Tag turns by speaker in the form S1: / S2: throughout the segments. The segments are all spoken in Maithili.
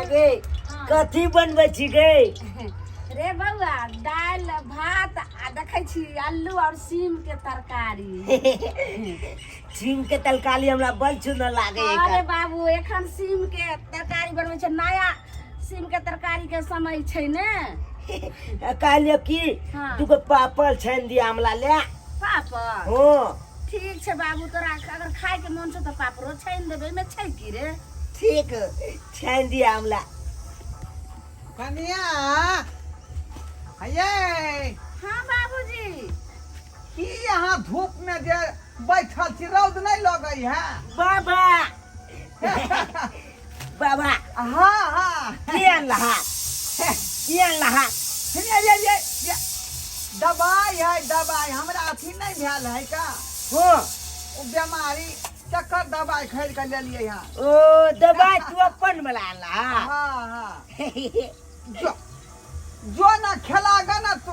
S1: गे।
S2: हाँ।
S1: कथी बनबै छी गे?
S2: रे बौआ, दालि भात आ देखै छी आलू और सीम के तरकारी।
S1: सीम के तरकारी हमरा बड़ सुंदर लागे।
S2: अरे बाबू, एखन सीम के तरकारी बनबै छै, नया सीम के तरकारी के समय छै ने।
S1: कहलियो कि
S2: हाँ।
S1: दूगो पापड़ छानि दिया हमरा ले।
S2: पापड़?
S1: हाँ।
S2: ठीक छै बाबू, तोरा अगर खाय के मन छौ तऽ पापड़ो छानि देबै, एहिमे छै की रे।
S1: ठीक, छानि दिया हमरा।
S3: कनिया ये।
S2: हाँ बाबूजी।
S3: की अहाँ धूप में जे बैठल छी, रौद नहीं लगै है?
S1: बाबा, बाबा।
S3: हाँ हाँ।
S1: की अनलहा, की अनलहा?
S3: ये ये ये ये दवाई है, दवाई। हमरा अथी नहीं भेल है का ओ बीमारी चक्कर, दवाई खरीद के लेलिए यहाँ।
S1: ओ दवाई तू अपन वाला अनलहा?
S3: हाँ हाँ, जो जो ना खेला गा ना तू।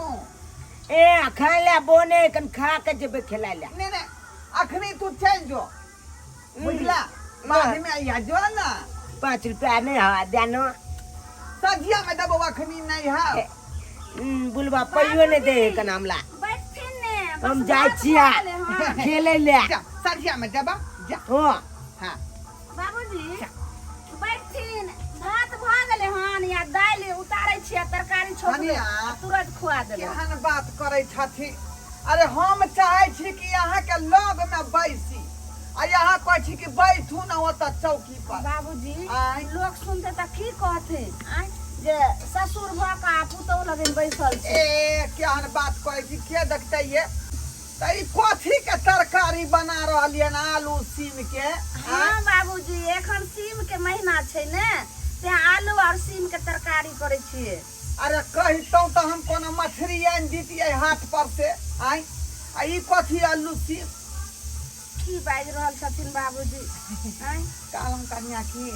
S1: ए, खाय ले बोने कन, खा के जेबे खेला ले।
S3: नहीं नहीं, अखनी तू चल जो, बुझला? बाद में आइया, जो ना।
S1: 5 रुपया नहीं हवा देनो।
S3: सजिया में दबो, अखनी नहीं है।
S1: बुलबा पाइयो नहीं दे कन हमला।
S2: बैठथिन ने, बस
S1: हम जाइ
S2: भात
S1: छियै
S2: भऽ गेलै, हाँ।
S1: खेलै ले।
S3: जा, सजिया में दबा, जा।
S1: हाँ।
S3: हाँ।
S2: बाबूजी, बैठथिन, भात भऽ गेलै हन या दालि उतारै छियै, तरकारी छोड़बै।
S3: कनिया।
S2: तुरंत खुआ देबै।
S3: केहन बात करै छथिन! अरे, हम चाहै छी कि अहाँके लग में बैसी आ यहाँ कहै छी कि बैठू ना ओतऽ चौकी पर।
S2: बाबूजी।
S3: आँय?
S2: लोक सुनते तऽ की कहथिन आँय, जे ससुर भऽ कऽ आ पुतहु लगन बैसल छै।
S3: ए, केहन बात करै छी! के देखतै ये? तऽ ई कथी के तरकारी बना रहलियन, आलू सीम के?
S2: हाँ बाबूजी, एखन सीम के महीना छै ने, तें आलू और सीम के तरकारी करै छियै।
S3: अरे, कहितहुँ तऽ हम कोनो मछली आनि दितियै हाट पर से। आँय, आ ई कथी आलू सीम?
S2: की बाजि रहल छथिन बाबूजी, आँय?
S3: कहलहुँ कनिया की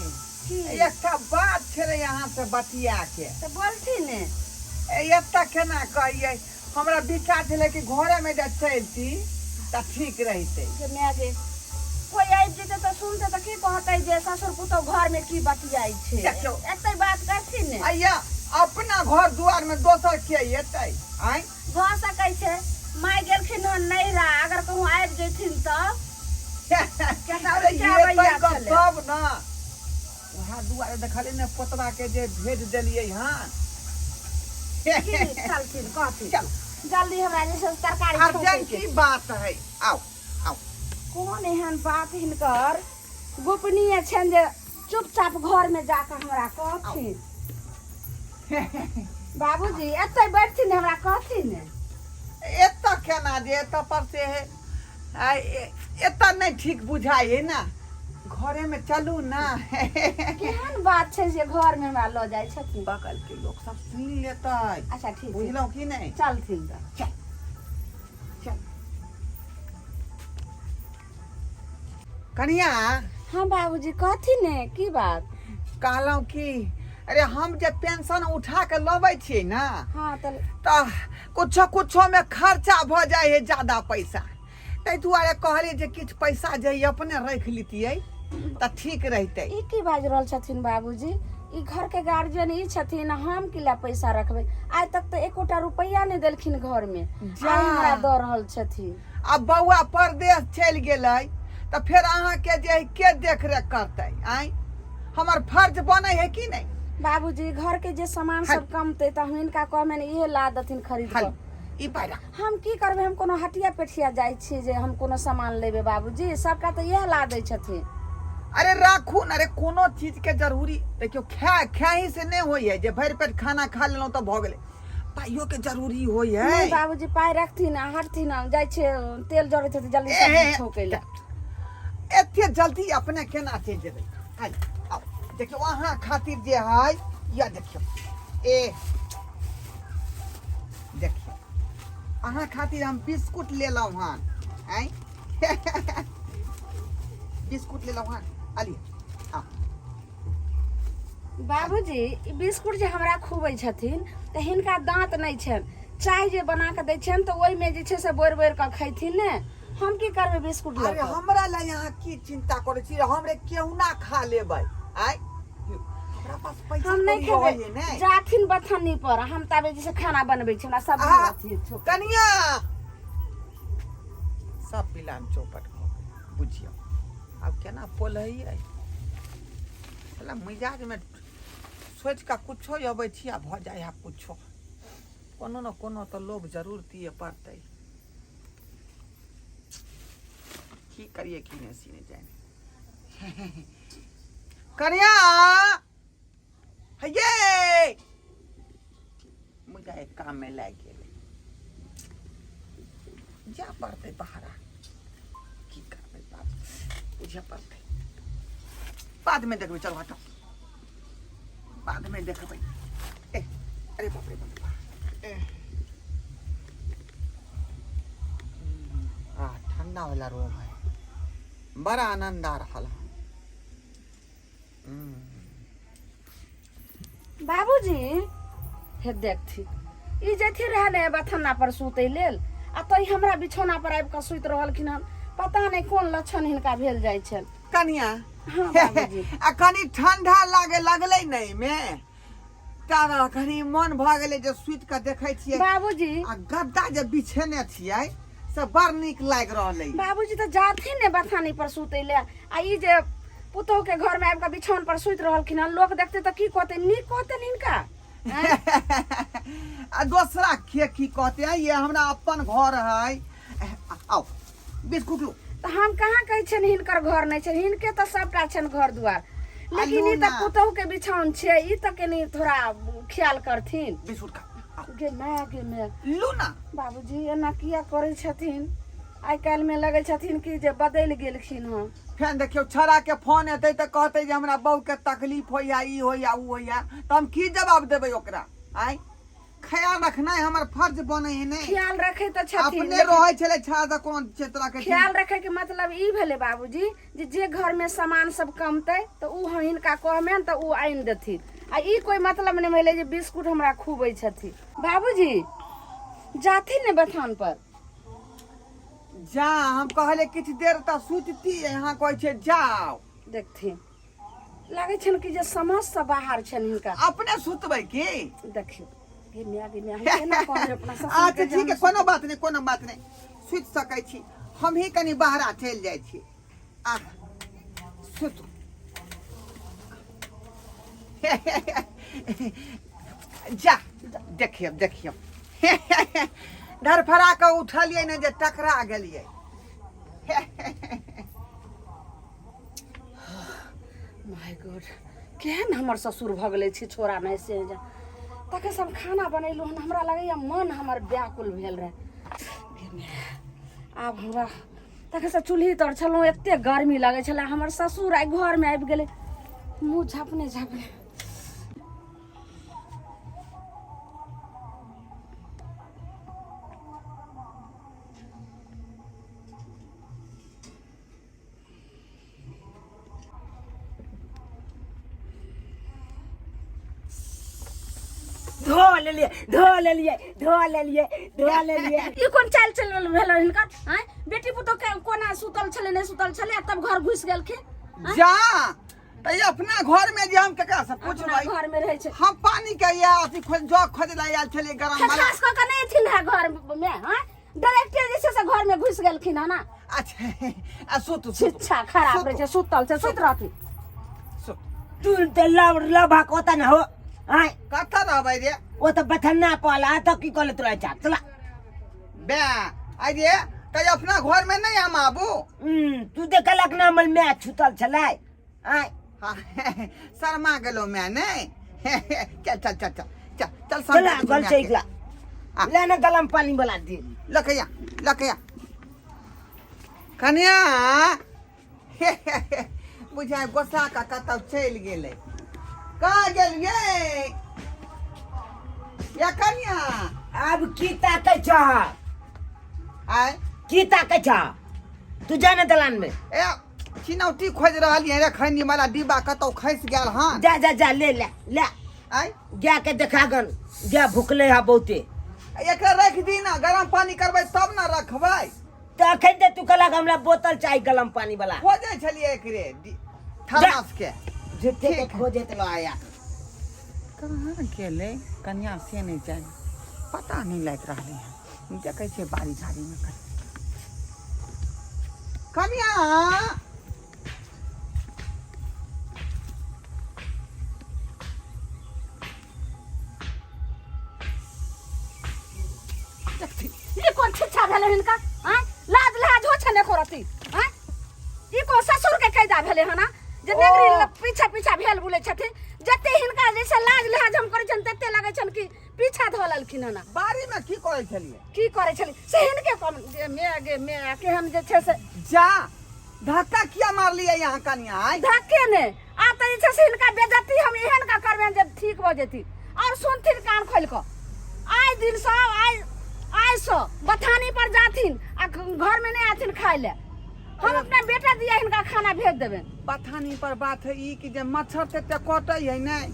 S2: की?
S3: एकटा बात छलै अहाँ से बतिया के।
S2: तऽ बोलथिन ने।
S3: ए, एतऽ केना कहियै? हमरा विचार छलै कि घरेमे जे चलती तऽ ठीक रहितै।
S2: के माय गे, कोई आबि जेतै तऽ सुनतै तऽ की कहतै जे ससुर पुतहु घरमे की बतियाइ छै?
S3: देखियौ।
S2: एतै बात करथिन ने।
S3: आइया, अपना घर दुआरमे दोसर के एतै, आँय?
S2: भऽ सकै छै माय गेलखिन हन नैहरा, अगर कहूँ आबि जेथिन तऽ
S3: अरे,
S2: क्या
S3: एतै
S2: भैया
S3: कऽ
S2: छलै?
S3: तब ने वएह दुआरे देखलियै ने, पोतबा के जे भेज देलियै हन।
S2: की चलथिन, कहथिन।
S3: चल।
S2: जल्दी हमरा जे छै से तरकारी छौंकै
S3: अर्जेंट
S2: के
S3: की बात है, आउ आउ।
S2: कोन एहन बात हिनकर गोपनीय छनि जे चुपचाप घरमे जाकऽ हमरा कहथिन? बाबूजी, एतै बैठथिन, हमरा कहथिन ने।
S3: एतऽ केना जे एतऽ पर से है आ, एतऽ नहि ठीक बुझाइ है ने, घरेमे चलू ना।
S2: केहन बात छै जे घरमे हमरा लऽ जाइ छथिन?
S3: बगल के लोक सब सुनि लेतै।
S2: अच्छा, ठीक छै।
S3: बुझलहुँ कि नहि?
S2: चलथिन तऽ।
S3: चल चल कनिया।
S2: हाँ बाबूजी, कहथिन ने, की बात?
S3: कहलहुँ कि अरे, हम जे पेंशन उठा के लबै छियै ने,
S2: हाँ तऽ?
S3: तऽ कुछो कुछो में खर्चा भऽ जाइ है ज्यादा पैसा, ताहि दुआरे कहलियै जे किछु पैसा जे अपने राखि लितियै तऽ ठीक रहितै।
S2: ई की बाजि रहल छथिन बाबूजी? ई घर के गार्जियन ई छथिन, हम की ला पैसा रखबै? आइ तक तऽ एकोटा रुपैआ नहि देलखिन घर में।
S3: जा।
S2: आइ हमरा दऽ रहल छथिन।
S3: आ बौआ परदेश चलि गेलै तऽ फेर अहाँके जे है के देखरेख करतै? आँय, हमर फर्ज बनै है कि नहि?
S2: बाबूजी, घर के जे सामान सब कमतै तऽ हम हिनका कहबनि, इहे ला देथिन खरीद
S3: हल
S2: कऽ।
S3: ई पाइ राख।
S2: हम की करबै? हम कोनो हटिया पेठिया जाइ छी जे हम कोनो सामान लेबै? बाबूजी, सबटा तऽ इएह ला दै छथिन।
S3: अरे राखू ने। अरे, कोनो चीज के जरूरी देखियौ, खा खाही से नहि होइ है जे भरि पेट खाना खा लेलहुँ तऽ भऽ गेलै, पाइयो के जरूरी होइ है।
S2: नहि बाबूजी, पाइ रखथिन आ हटथिन, हम जाइ छियै, तेल जरै छै तऽ जल्दी
S3: ए,
S2: सब्जी
S3: ए,
S2: छौंकै लए।
S3: एते जल्दी अपने केना चलि जेबै? आइ आउ, देखियौ, अहाँ खातिर जे है, या देखियौ, ए देखियौ, अहाँ खातिर हम बिस्कुट लेलहुँ हन। आँय, बिस्कुट लेलहुँ हन, अलिए आउ।
S2: बाबूजी, ई बिस्कुट जे हमरा खुबै छथिन तऽ हिनका दाँत नहि छनि, चाय जे बना कऽ दै छियनि तऽ ओहिमे जे छै से बोरि बोरि कऽ खैथिन ने। हम की करबै बिस्कुट लऽ
S3: अरे
S2: कऽ?
S3: हमरा लए अहाँ की चिंता करै छी? हमरे केहुना खा लेबै। आँय, ओकरा पास पैसा
S2: हम नहि
S3: कौड़ी
S2: खेबै
S3: रहैए नहि
S2: जाथिन बथानी पर हम ताबे जे से खाना बनबै छी हमरा सब्जी
S3: आ,
S2: अथी छौ।
S3: कनिया सब पिलान चौपट भऽ गेल बुझियौ आब केना पोलैयै साला मिजाजमे सोचि कऽ कुछो अबै छी आ भऽ जाइ है कुछो कोनो ने कोनो तऽ लोभ जरूर दिए पड़तै की करिए की नहि सीने जाए कनिया हे मुझे एक काम में लागि गेलै जा पड़तै बहरा की करबै बाप बुझे पड़तै बादमे देखबै चल हटो बादमे देखबै ए अरे बाप रे बाप ए आ ठंडा वाला रूम है बड़ा आनंद आ रहा है
S2: बाबूजी हे देखथि ई जेथि रहे ने बथन्ना पर सुतै लेल आ तै हमरा बिछौना पर आबि कऽ सुति रहलखिन हन पता नहि कोन लक्षण हिनका भेल जाइ छनि
S3: कनिया
S2: हाँ बाबूजी
S3: आ कनि ठंडा लागे लगलै ने एहिमे तारा कनि मन भऽ गेलै जे सुति कऽ देखै छियै
S2: बाबूजी
S3: आ गद्दा जे बिछेने छियै से बड़ नीक लागि रहलै
S2: बाबूजी तऽ जाथिन ने बथानी पर सुतै ले आ ई जे पुतोह के घर में आबि कऽ बिछौन पर सुति रहलखिन हन लोक देखते तऽ की कहतै नीक कहतनि हिनका आँय?
S3: आ दोसरा के की कहते हैं ये हमरा अपन घर है आओ बिस्कुट लो
S2: तऽ हम कहाँ कहै छियनि हिनकर घर नहि छै हिनके तऽ सबटा छनि घर दुआर लेकिन ई तऽ
S3: ना।
S2: पुतोह के बिछौन छै ई तऽ कनि थोड़ा ख्याल करथिन
S3: बिस्कुट खा आओ
S2: गे माय गे माय
S3: लू ना
S2: बाबूजी एना किया करै छथिन आइ काल्हिमे लगै छथिन कि जे बदलि गेलखिन हँ
S3: फेर देखियौ छड़ा के फोन एतै तऽ कहतै जे हमरा बहू के तकलीफ होइया ई होइया उ होइया तऽ हम की जवाब देबै ओकरा आँय ख्याल रखनाइ हमर फर्ज बनै है नहि
S2: ख्याल रखै तऽ छथिन
S3: अपने
S2: लेकिन
S3: रहै छलै छड़ा तऽ कोन क्षेत्र के
S2: ख्याल रखै के मतलब ई भेलै बाबूजी जे जे घरमे सामान सब कमतै तऽ उ हम हिनका कहबनि तऽ उ आनि देथिन आ ई कोइ मतलब नहि भेलै जे बिस्कुट हमरा खुबै छथिन बाबूजी जाथिन ने बथान पर
S3: जा हम कहले किछु देर तऽ सुतती यहाँ कहै छै जाओ
S2: देखथिन लागै छनि कि जे समझसँ बाहर छनि हिनका
S3: अपने सुतबै की
S2: देखियौ गे माय गे माय हम केना कहबै अपना ससुर
S3: अच्छा
S2: के जे
S3: ठीक है
S2: हम
S3: कोनो बात नहि कोनो बात नहि सुति सकै छी हम ही कनि बाहरा चलि जाइ छी आ सुतू जा देखियौ देखियौ धरफड़ा कऽ उठलियै ने जे टकरा गेलियै
S2: माय गॉड केहन हमर ससुर भऽ गेलै छी छोरा नहि से जा तखन सब खाना बनेलहुँ हन हमरा लगैए मन हमर व्याकुल भेल रहए गे माय, आब हमरा तखनसँ चूल्ही तर छलहुँ एते गर्मी लगै छलै हमर ससुर आइ घरमे आबि गेलै मुँह झपने झपने
S1: धो लेलिए धो लेलिए धो लेलिए धो लेलिए
S2: ई कोन चालि चलल भेल हिनकर आँय बेटी पुतोह के कोना सुतल छलै नहि सुतल छलै आ तब घर घुसि गेलखिन
S3: जा तऽ ई अपना घर में जे हम केकरा से
S2: अपना
S3: पूछबै
S2: घर में रहै छै
S3: हम पानी के या अथी खोज जग खोज ला आयल छलियै गरम वाला
S2: खखास कऽ के नहि एथिन रहे घर में आँय डायरेक्टे जे छै से घर में घुसि गेलखिन हँ ना
S3: अच्छा आ सुतू सुतू
S2: शिक्षा खराब रहै छै सुतल छै सुति रहथिन
S3: सुतू
S1: तू तऽ लव लभा कोता न हो आय
S3: कतऽ रहबै रे
S1: ओ तऽ बथन्ना पला तऽ की कहले तोरा जा चला
S3: बे आइ रे तऽ अपना घर में नहीं हम आबू
S1: तू देखलक ना हमर माय छुतल छलै आय
S3: हाँ, शर्मा गेलो मैं नहीं चल चल चल चल चल चल
S1: चला
S3: समझा दे
S1: गल
S3: मैं
S1: छै
S3: के।
S1: एकला
S3: आ।
S1: ले ना गलम पानी वाला दे
S3: लकैया लकैया कन्या बुझाय गोसा का कतौ चलि गेलै कहाँ गेलियै या कन्या
S1: आब की ताकै छह
S3: आय
S1: की ताकै छह तू जा ना दलान में
S3: ए चिनौती खोजि रहलियै रे खैनी वाला डिब्बा कतौ खसि गेल हन
S1: जा जा जा ले ले ले
S3: आय
S1: गाय के देखा गन गाय भुखले है बहुते
S3: एकरा राखि दी ना गरम पानी करबै तब ना रखबै
S1: तऽ अखन तऽ तू कहलक हमरा बोतल चाही गरम पानी वाला
S3: खोजै छलियै एकरे थर्मस के
S1: झूठे के
S3: ठीक।
S1: खोजे तो आया
S3: कहाँ गेलै कनिया से नहि जानि, पता नहि लागि रहलै हँ। देखै छियै बाड़ी झाड़ीमे कनि। कनिया,
S2: देखथिन ई कोन छिच्छा भेलै हिनका? आँय, लाज लिहाज हो छै ने एको रत्ती? आँय, ई कोन ससुर के कैदा भेलै हन जे नेगरी
S3: ओ।
S2: पीछा पीछा भेल बुलै छथिन? जते हिनका जैसे लाज लिहाज हम करै छनि, तते लगै छनि कि पीछा धऽ लेलखिन हन।
S3: बाड़ीमे की करै छलियै?
S2: की करै छली से हिनके कम जे मे गे मे, केहन जे छै से।
S3: जा, धक्का किया मारलियै यहाँ कनिया आइ?
S2: धक्के ने, आब तऽ जे छै से हिनका बेजती हम एहन का करबनि जे ठीक भऽ जेथिन। आओर सुनथिन कान खोलि कऽ, आइ दिनसँ आइसँ बथानी पर जाथिन आ घरमे नहि आथिन खाय लए। हम अपना बेटा दिया हिनका खाना भेज देबनि।
S3: बथानी पर बात है ई कि जे मच्छर तते कटै है नहि,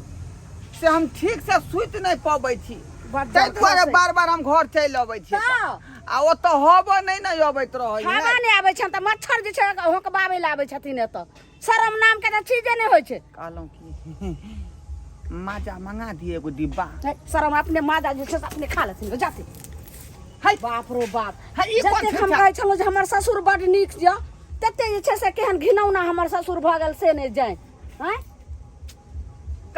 S3: से हम ठीक से सुति नहि पबै छी।
S2: बड्ड
S3: ताहि दुआरे
S2: खसै।
S3: बार बार हम घर चलि अबै छी।
S2: तऽ?
S3: आ ओतऽ हवो नहि ने अबैत रहै।
S2: हवा नहि आबै छनि तऽ मच्छर जे छै होकबाबै लए आबै छथिन एतऽ। शरम नाम के तऽ चीजे नहि होइ छै।
S3: कहलहुँ कि माजा मंगा दिए एगो डिब्बा।
S2: है, शरम अपने माजा जे छै से अपने खा लेथिन जाते।
S3: है।
S2: बाप रो बाप।
S3: है, ई कोन
S2: जतेक हम
S3: शिक्षा?
S2: कहै छलहुँ जे हमर ससुर बड्ड नीक यऽ, तते जे छै से केहन घिनौना हमर ससुर भऽ गेल से नहि जानि। आँय,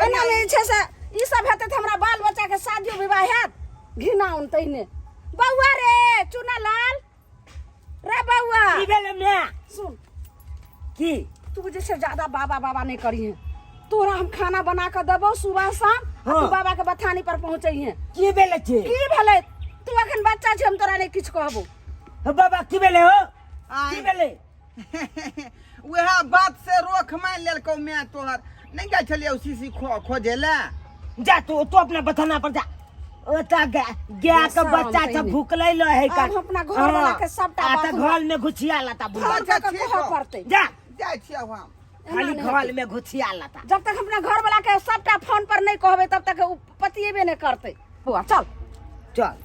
S2: एनामे जे छै से ई सब हेतै तऽ हमरा बाल बच्चाके शादियो विवाह हैत घिनाउन तहिने। बौआ रे चुना लाल रे बौआ।
S1: की भेलै माय?
S2: सुन।
S1: की?
S2: तू जे छै ज्यादा बाबा बाबा नहि करिहे। तोरा हम खाना बना कऽ देबौ सुबह शाम आ तू
S1: हाँ।
S2: बाबा के बथानी पर पहुँचैहे।
S1: की भेलै छै?
S2: की भेलै? तू अखन बच्चा छै, हम तोरा नहि किछु कहबो।
S1: हो बाबा, की भेलै हो?
S3: आँय।
S1: की भेलै?
S3: वएह बात से रोख मानि लेलकौ माय तोहर। नहि जाइ छलियै ओ शीशी खोजे लए?
S1: जा तू, तू अपना बथाना पर जा। ओतऽ गाय के
S2: शरम
S1: बच्चा
S2: कहीं
S1: सब
S2: नहीं।
S1: भुकलै ल है।
S2: आब हम अपना घरवाला के सबटा
S1: आ
S2: बात
S1: तऽ
S2: हमरा-
S1: घर में घुसिया लता बुढ़ा।
S2: फोन
S3: अच्छा,
S2: कऽ कऽ
S3: ठीक
S2: कहऽ
S3: हौ।
S2: पड़तै।
S1: जा।
S3: जाइ छियै हम।
S2: एना
S1: खाली
S2: नहि
S1: घर
S2: हेतै।
S1: में घुसिया लता।
S2: जब तक अपना घर वाला के सबटा फोन पर नहीं कहबै तब तक ओ पतिएबे नहीं करतै। बौआ चल।
S1: चल।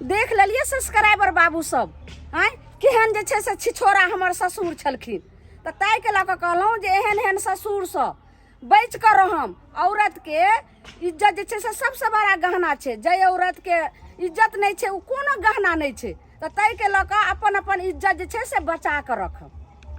S2: देख लेलियै सब्सक्राइबर बाबू सब, आँय, केहन जे छै से छिछोरा हमर ससुर छलखिन। तऽ ताहिके लऽ कऽ कहलहुँ जे एहन एहन ससुरसँ बचि कऽ रहम। औरतके इज्जत जे छै से सबसँ बड़ा गहना छै। जाहि औरतके इज्जत नहि छै ओ कोनो गहना नहि छै। तऽ ताहिके लऽ कऽ अपन अपन इज्जत जे छै से बचा कऽ रखब।